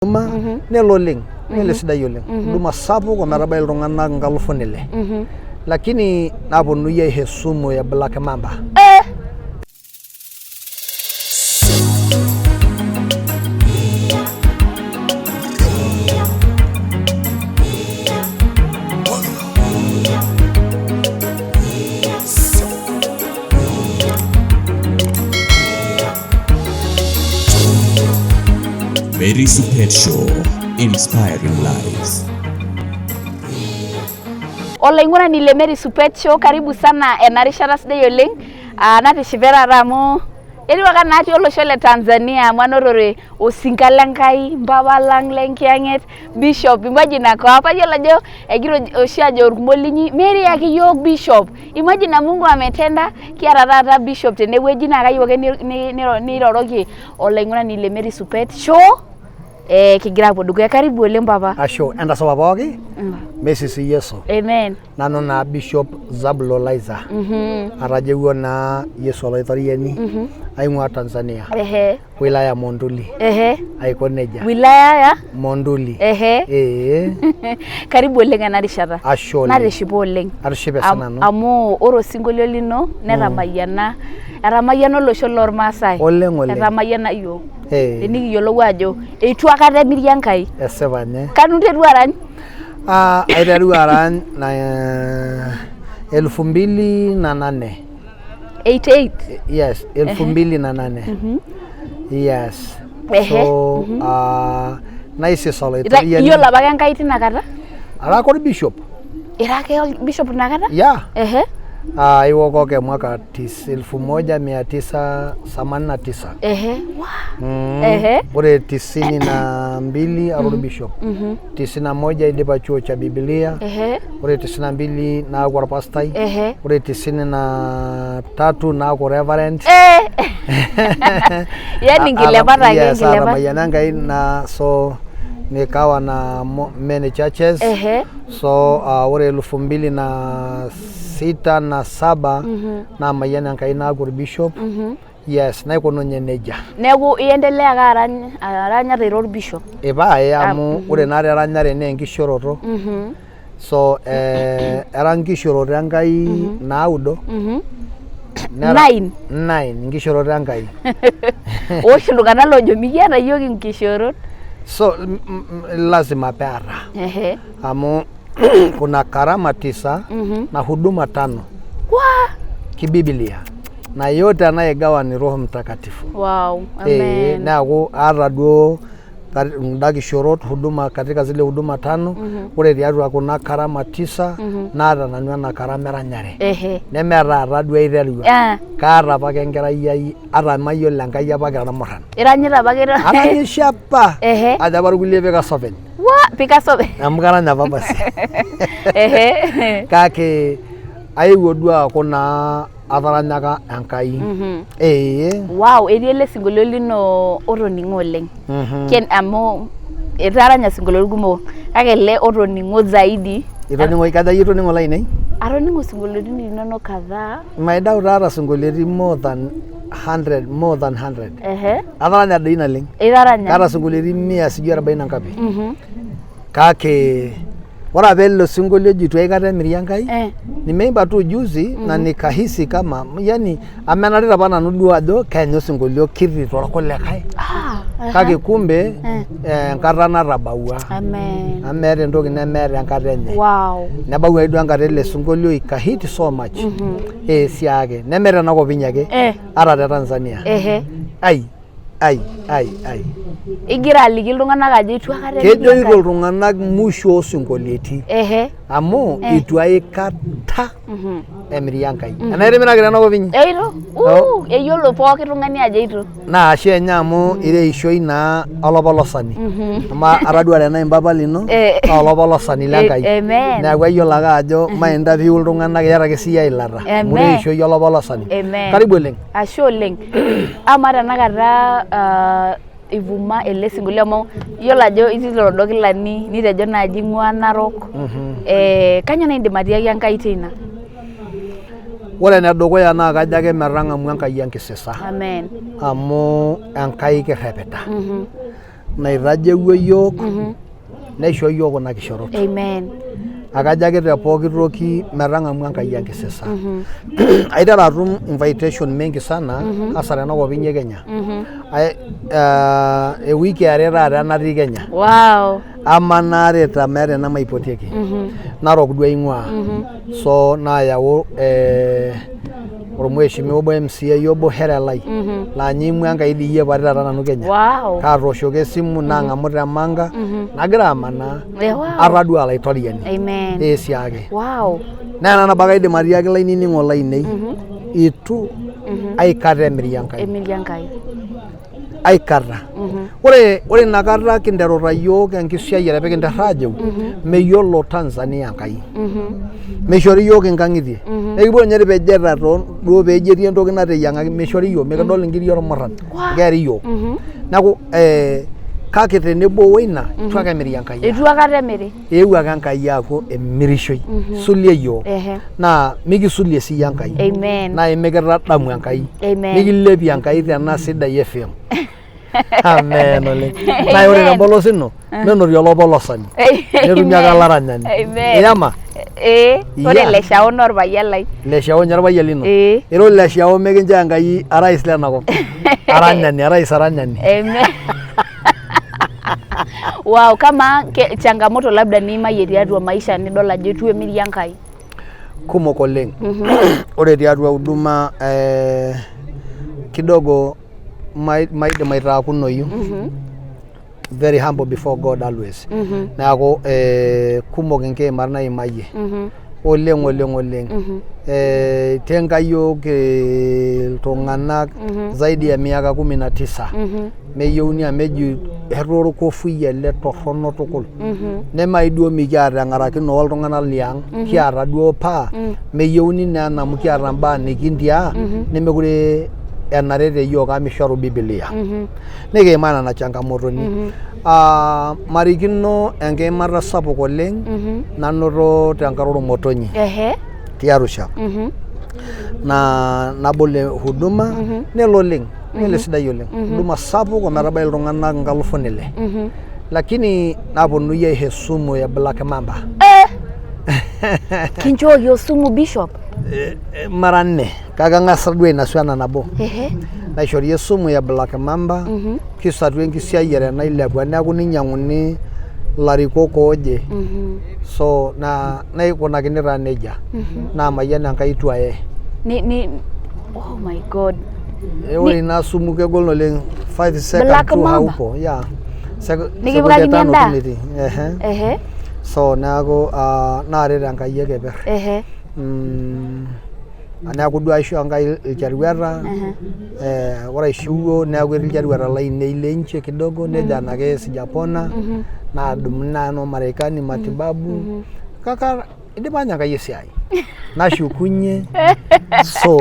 Huduma nelo oleng, nelo esidai oleng. Huduma sapuk ometabai iltung'anak nkalufuni ile. Lakini naponunui aisho esumu e Black Mamba. Eh! Mary Supet Show, inspiring lives. Olaing'urani le Mary Supet Show, karibu sana ena rishata sidai oleng. Ah, natishipe taata amu etiu ake anaa atii olosho le Tanzania amu anotore osinka le Nkai, mpapa lang le nkiyang'et, Bishop, imagine ako apa yiolo ajo egira oshi ajo irkumok linyi Mary yaki iyiook Bishop. Imagine na Mungu ametenda, kiata taata Bishop tenewueji naa kayieu ake niroroki olaing'urani le Mary Supet Show eh, kigira apuo dukuya. Karibu oleng papa. Asho entasupa pooki mesisi Yesu. Amen. Nanu naa Bishop Zabulo Laizer. Atajeuo naa Yesu Olaitoriani aing'ua Tanzania. Ehe. Wilaya Monduli. Ehe. Aiko nejia. Wilaya ya Monduli. Ehe. Ee. Karibu oleng ena rishata. Ashe oleng. Natishipa oleng. Atishipe sii nanu. Amu ore osinkolio lino netamayiana, etamayiana olosho lormaasai. Oleng oleng. Etamayiana iyiook. Ee. Tenikiyiolou ajo eitu aikata emiri Enkai. Esipa nye. Kanu interua arany? Ah, aiterua arany na elfu mbili na nane. 88? Yes, elfu mbili na nane. Yes. So, naisis Olaitoriani. Iyiolo apake Enkai tina kata? Ara ake orbishop. Ira ake orbishop ina kata? Yeah. Ehe. Ah, aiokoka mwaka 1989. Ehe. Ehe. Ore 92 ara orbishop. 91 aidipa chuo cha Biblia. Ehe. Ore 92 naaku orpastai. Ehe. Ore 93 naaku reverend. Eh. Yaani nkilepat ake Yes, nkilepat. atamayiana Enkai na so nikawa na many churches. Ehe. So ore 2006 na saba naamayian Enkai naaku orbishop. Yes, naikununye nejia. Neeku iendelea ake arany aranyata ira orbishop. Epae amu ore naa eranyare naa enkishoroto. So era nkishorot Enkai naudo. Nine. Nine, nkishorot Enkai. Oshi iltung'anak loojo mikiata iyiook inkishoorot. So lazima peeta. Ehe. Amu kuna karama tisa na huduma tano Wa! kibiblia na yote anayeigawa ni Roho Mtakatifu. Wow. Eh, Amen. neeku aata duo kunda kishorot huduma katika zile huduma tano. Ore tiatua kuna karama tisa naata nanu ena karama eranyare. Ehe. Neme taata duo aiterua. Ah. Kaata apake enkerai ai ata mayiolo Enkai apa kira murran. Iranyita apake ira. Aranyisho apa. Ehe. Ajo apa irkulie Picasso openy. Wa, Picasso. Amu karanya apa basi. Ehe. Kake aewuo duo aaku naa ataranyaka Enkai. Ee. Wow, etii ele sinkolio lino otoning'o oleng. Ken amu itaranya isinkolioitin kumok kake ele otoning'o zaidi. Itoning'o kaja iyie itoning'o lainei? Atoning'o isinkolioitin linonok kadhaa. My doubt aata isinkolioitin more than 100, more than 100. Ehe. Ataranya doi naleng. Itaranya. Kaata isinkolioitin mia sijui arobaini na ngapi. Kake ore apa ilo sinkolio oji itu aikata emiri Enkai, Eh. nimeimba tu juzi na nikahisi kama yani amenarita apa nanu duo ajo kenya osinkolio kiti torkulikae. Ah, ehe. Kake kumbe enkata natabawua. Amen. Amu meeta entoki nemeeta enkata enye. Wow. Nebau ake duo enkata ele sinkolio ikahit so much. Eh, siake neme tenakop inyi ake. Eh. Ata te Tanzania. Ehe. Ai ai ai ai. Igira aliki iltung'anak ajo eitu aikata emiri Kejoito Enkai. iltung'anak musho osinkolioiti. Ehe. Amu itu aikata emiri Enkai. Enaa itimiraki tenakop inyi? Eitu. Eyiolo pooki tung'ani ajo eitu. Naa ashe enye amu ira eishoi naa olopolosani. Amu ataduare naa mpapa lino Eh. naa olopolosani le Enkai. Amen. Neeku ayiolo ake ajo maintapiu iltung'anak iyata ake siyie eilata. Amu ira Amen. eishoi olopolosani. Amen. Karibu oleng. Ashe oleng. Amaa tenakata ivuma ele sinkolio amu iyiolo ajo itii lelo kilani nitejo naaji ing'ua Narok. Eh, kainyoo naaji indim atiaki Enkai teina? Ore enedukuya naa kajo ake metang'amu Enkai enkisisa. Amen. Amu Enkai kirrepita. Naitajewuo yiok neisho yiok kuna kishorot. Amen. Akajo ake te pooki toki metang'amu Enkai enkisisa. Aiteru atum invitation mingi sana hasa tenakop inyi e Kenya. Ewiki are taata natii Kenya. Wow. Amanarita meeta enamaipotieki. Narok duo aing'uaa. So naayau ormheshimiwa obo MCA obo here lai laa ninye aing'ua Enkai diyie patii taata nanu Kenya. Wow. Kaatooshoki esimu naang'amu te Manga nagira amanaa Eh, wow. atadua Olaitoriani. Amen. Ee siake. Wow. Naa ena nabo ake aidim atiaki ilainining'ok lainei itu aikata emiri Enkai. Emiri Enkai. Aikata. Ore inakata kinteruta iyiook enkisiayiare pee kinter aajeu meyiolo Tanzania Enkai. Meishori iyiook inkang'itie. Ekipuo ninye irpejeta too duo peeji etii entoki nateyiang'aki meishori iyiook mikidol inkiri ormurran keeri iyiook. Neeku kake tenebo woina itu ake emiri Enkai. Itu aikata emiri. Eewuo ake Enkai aaku emirishoi isulie iyiook naa mikisulie siyie Enkai. Amen. Naa emikitadamu Enkai. Amen. Nikilepie Enkai tena sidai FM. Amen oleng. Naa ore tempolos ino nenotie olopolosani. Netumi ake olaranyani. Amen. Iyama? Ee, ore Iya. Leshao naa orpayian lai. Leshao ninye orpayian lino? Ee. Ira Leshao mikinchoo Enkai orais lena kop. Aranyani, orais aranyani. Amen. Wow, kama ke, changamoto labda niimayie tiatua maisha nidol ajo itu emiri Enkai. Kumok oleng. Ore tiatua huduma kidogo maidim aitaakunoyu. Very humble before God always. Neeku kumok inkiimat naimayie. Oleng oleng oleng. Itenga yiok iltung'anak zaidi ya miaka 19. Meyieuni amu eji etaa ele torrono tukul. Nemai duo mikiata eng'arakino oltung'anak liang', kiata duo paa, meyieuni naa ena amu kiata imbaa nikintiaa nemekure enare te yiok amu mishoru Bibilia. Nikiimaa nena changamotoni. Ah, marikino enkiimata sapuk oleng nanoto tenkata ormotonyi te Arusha. Naa nabol huduma nelo oleng, nelo esidai oleng. Huduma sapuk ometabai iltung'anak 6,000. Lakini naponunui aisho esumu e Black Mamba. Kinchooki osumu Bishop? Mara nne kake ang'asa duo ainasu ena nabo. Naishori esumu e Black Mamba kisa atua enkisiayiare nailepua neeku ninyang'uni ilarikok ooje. So naa naikunakini taa nejia. Naa mayian Enkai itu aye. Ni, oh my God. Ore ina sumu kegol oleng 5 second Black tu Mamba? haupo. Yeah. Nikipikakini Sekunde tano endaa? tu netii. Ehe. So neeku naaret Enkai e keper. Neeku duo aisho Enkai ilcharueta, ore aishiwuo neeku etii ilcharueta lainei lenche kidogo nejo anake sijapona naadumuni naa noo Marekani matibabu kake idipa ninye Enkai esiai nashukunye so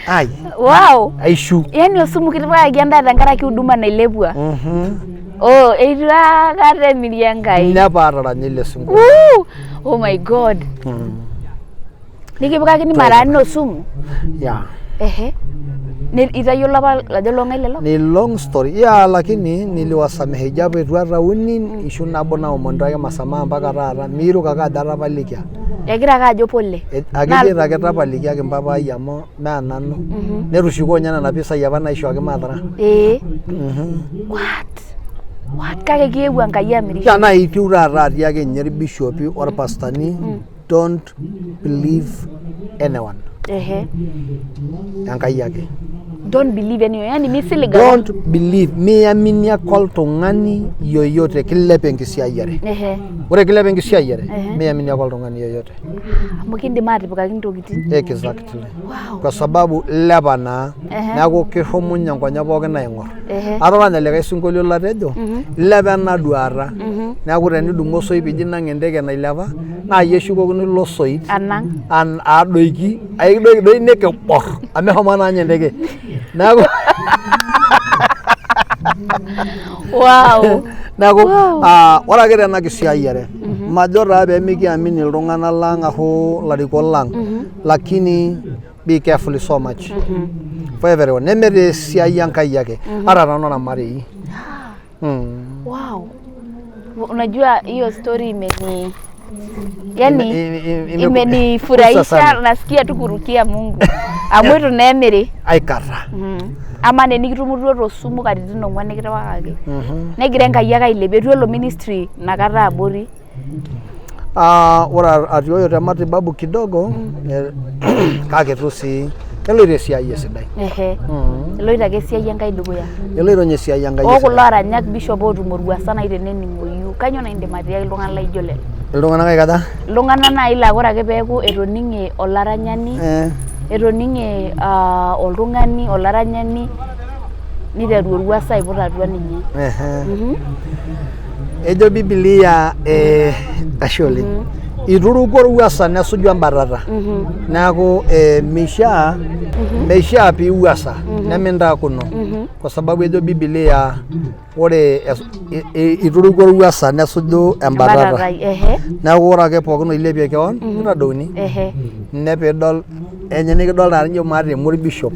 ai Wow. aishu. Yaani osumu kitipikaki endaa tenkaraki huduma nailepua. Oh, eitu aikata emiri Enkai. Nepa ataranya ile sinkolio. Woo! Oh my God. Nikipikakini mara nne osumu? Yeah. Ehe. Itayiolo apa ajo long'ae lelo? Ni long story. Yeah, lakini niliwasamehe japo etuata uni ishu nabo naomonito ake masamaha mpaka taata miiruk ake ajo atapalikia. Egira ake ajo pole. Akejo ake tapalikiaki mpapai amu mee nanu. Netushuko ninye nena pisai apa naishooki maatara. Ee. What? What? Kake kiewuo Enkai amirisho. Ya naa itiu taata atiaki ninye irbishopi orpastani don't believe anyone. Enkai ake. Don't believe anyone. Yani misilig ake. Don't believe, miamini ake oltung'ani yoyote kilep enkisiayiare. Ore kilep enkisiayiare, miamini ake oltung'ani yoyote. Amu kindim aatipikaki intokitin. Exactly. Wow. Kwa sababu ilepa naa, neeku kirrumunye nkonyek pookin aing'or. Atoranya likae sinkolio latejo, ilepa ena duata. Neeku tenidumu osoit piijo inang' enteke nailepa, naa iyie eshukokino ilo soit Anang. Adoiki, aikidoiki doi nikibor amu eshomo naa ninye enteke. Neeku Wow. Neeku Wow. Ore ake tena kisiayiare, majo taa pee mikiamini iltung'anak lang ashu ilarikok lang, lakini be careful so much for everyone. Neme tesiai Enkai ake, ata too normarei. Wow. Unajua hiyo story imeni yani imenifurahisha, sana. nasikia tu kurukia Mungu amu itu naa emiri. Aikata. Amaa naa enikitumutuo tosumu katitin ong'uan nikiriwakaki negira Enkai ake ailepie, etu elo ministry inakata abori. Ore atioyo te matibabu kidogo, kake itu sii keloito esiai esidai. Ehe. Eloito ake esiai Enkai dukuya. Eloito ninye esiai Enkai Oo kulo esidai. aranyak bishop ootumorua nai tenening'oyu, kainyoo nai indim atiaki iltung'anak laijo lelo? Iltung'anak aikaja? Iltung'anak nai laa ore ake peeku etoning'e olaranyani, etoning'e oltung'ani olaranyani niteru orwuasa aiput atua ninye. Ejo Biblia ashe oleng. Iturukuo orwuasa nesuju embatata. Neeku meishaa piiwuasa nemintaakuno. Kwa sababu ejo Biblia ore iturukuo orwuasa nesuju embatata. Neeku ore ake pookin oilepie kewon nitadouni. Nepidol enye nikidol taata nijo maata emur bishop.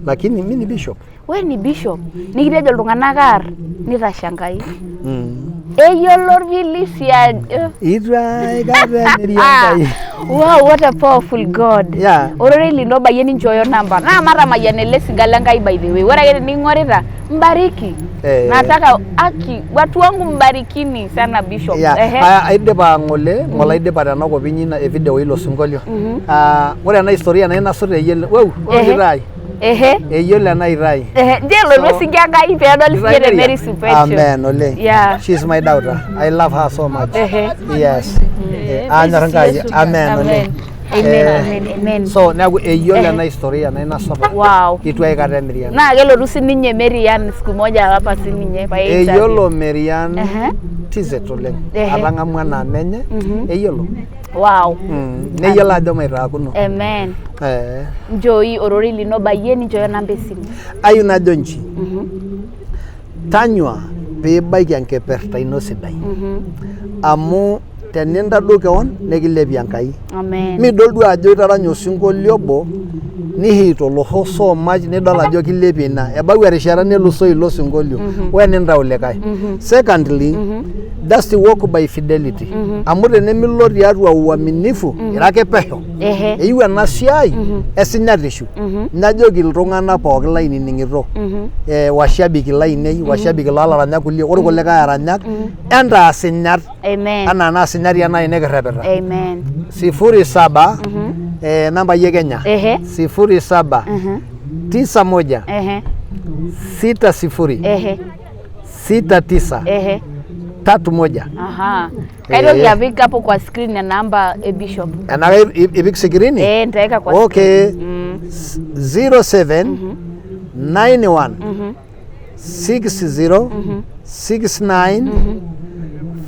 Lakini mimi ni bishop. We ni bishop. Nikitejo iltung'anak aar nitashe Enkai. Eyiolo orpilisi ajo. Itu aikata emiri Enkai. Wow, what a powerful God. Yeah. Ororei lino obayie ninchooyo namba. Naa matamayian ele sinka le Nkai by the way. Ore ake tening'orita mbariki. Nataka aki watu wangu mbarikini sana bishop. Yeah. Aidipa ng'ole, ng'ole aidipa tenakop inyi e video ilo sinkolio. Ore ena historia nainasu teyiolo. Wow, ore eyiolo ena itai. Nche elotu osinka Enkai peedoli sininye te Mary Supecho. Amen oleng. Yeah. She is my daughter. I love her so much. Yes. Anyor Enkai. Amen oleng. Amen, amen, amen. So neeku eyiolo ena historia nainasu apa. Wow. Itu aikata emiri Enkai. Naa kelotu sininye Marian siku moja hapa sininye pae interview. Eyiolo Marian TZ oleng. Atang'amua ena menye. Eyiolo. Wow. Neyiolo ajo maitaakuno. Amen. Nchooi ororei lino bayie ninchooyo namba esimu. Ayieu najo nji. Tanyua piibaiki enkipirta ino sidai. Amu tenintadou kewon nikilepie Enkai. Amen. Midol duo ajo itaranya osinkolio obo nihit olosho so much nidol ajo kilepie ina. Ebau erishata nelusoo ilo sinkolio we nintau likae. Secondly, just walk by fidelity. Amu tenimilo tiatua uaminifu ira ake pesho. Eyieu ena siai esinyatishu. Najoki iltung'anak pookin lainining'ito, washabiki lainei, washabiki loolaranyak kulie, ore kulikae aranyak, entaasinyat Amen. anaa naasinyati ena nikirrepita. Amen. 07 nambai e Kenya. 07 91 60 69 31. Aha. Kaitoki apik hapo kwa screen ya namba e bishop. Enaa ipik sikirini? Nitaweka kwa Okay. screen. 07 91 60 69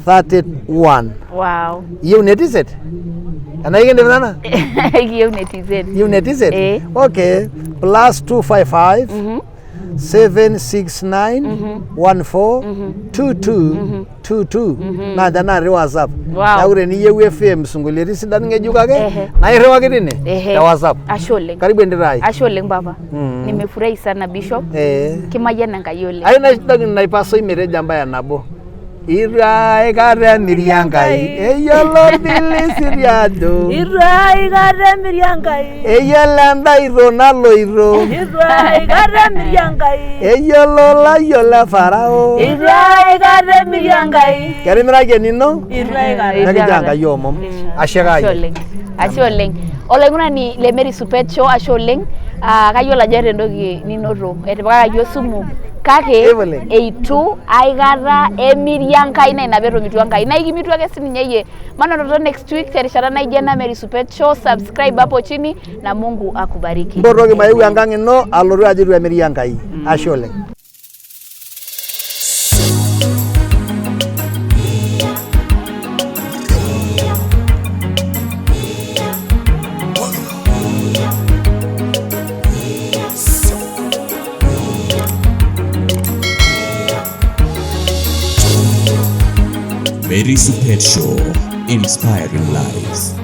31. Wow. Iyieu ne TZ? Enaa ikindip nena? Ekiyieu ne TZ. Iyieu ne TZ? Eh. Okay. Plus 255 769 14 22 22. Naa ninche natii WhatsApp. Wow. Neeku teniyieu FM sinkolioitin sidan ng'ejuk ake naa irriwaki tine te WhatsApp. Ashe oleng. Karibu entito ai. Ashe oleng papa. Nimefurahi sana bishop. Kimayian Enkai oleng. Ayieu naitoki naipasoi metejo embaye nabo. Itu aikata emiri Enkai, eyiolo orpilisiti ajo. Itu aikata emiri Enkai. Eyiolo endaito naloito. Itu aikata emiri Enkai. Eyiolo layiok le Farao. Itu aikata emiri Enkai. Ketimiraki enino? Itu aikata. Nekijo Enkai omom. Ashe Ashe kai. oleng. Ashe oleng. Olaing'urani le Mary Supet Show, ashe oleng. Kayiolo ajo eeta entoki ninoto. Etipikakaki osumu kake Evelyn. eitu aikata emiri Enkai naa ina peetomitua Enkai. Naa ikimitu ake sininye iyie. Manototo next week terishata naijo ena Mary Supet Show. Subscribe hapo chini na Mungu akubariki. Mpotoki maeu enkang ino alotu ajo itu emiri Enkai. Ashe oleng. Mary Supet Show, inspiring lives.